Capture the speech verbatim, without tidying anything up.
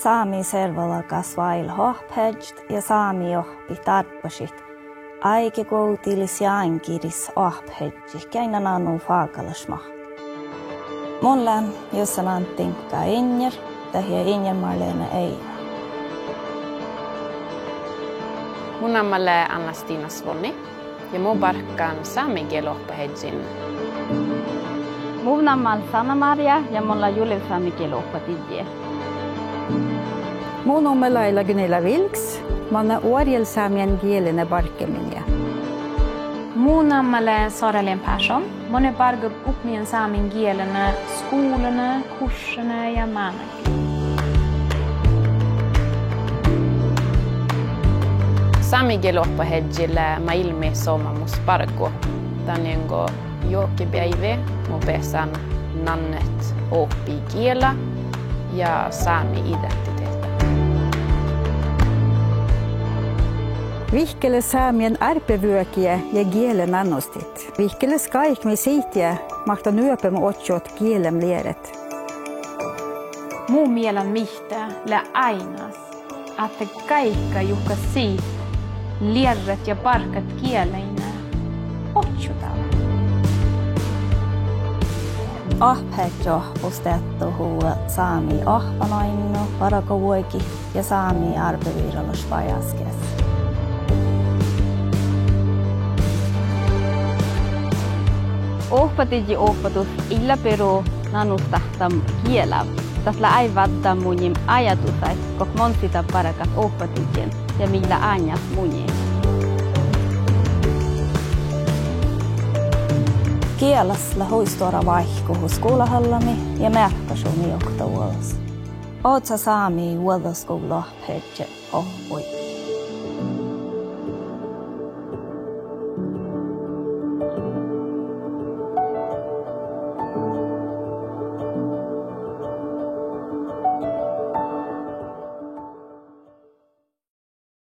Sámi servodagas váilet oahpaheaddjit ja sámi oahppit dárbbašit áigeguovddilis ja áŋgiris oahpaheaddjit geainna nanu fágalašmahttáin. Mun lean Jussen Antinka Injer dahje Injer Marlene Eira. Mu namma lea Anna-Stina Svonni ja mun barggan sámegiel oahpaheaddjin. Mu namma lea Sanna Maria ja mun lean Julevsámegiel oahpadiddji. Mu nummi lea Laila Gunilla Wilks, manne oarjel sámegielin barggemin ja. Mu namma lea Sara-Leen Persson, manne barggan oppimin sámegielin skuvllain, kurssii ja mánáiguin. Sámegiel oahpaheaddji lea máilmmi somá mus barggu. Danin go juohke beaivvi mun beassán nannet oahppi giela ja sámi identitehta. Vihkkele sámien árbevuogi ja giela nannustit. Vihkkele gáikmi siidda máhttá nuobemožžu giela leret. Mu mielas mihttá lea áinas ahte gáikkaid juhkat siid leret ja bargat gielain ožžot. Oahpaheaddjioahpus deattohuvvá sámi oahpanainnu bargovuogit ja sámi árbevirolaš bajáskeahcis. Oahpadiddji oahpahus ii leat birra nannustáhta giela. Dat lea áid váddán munnje áiddusaid go mun sisa bargat oahpadiddjin ja mii lea áinnas munnje. Gielas lea hui stuorra váikkuhus skuvlahallamii ja mearkkašumi oktavuođas. Ožžo sámi vuođđoskuvlla oahpaheaddji oahpui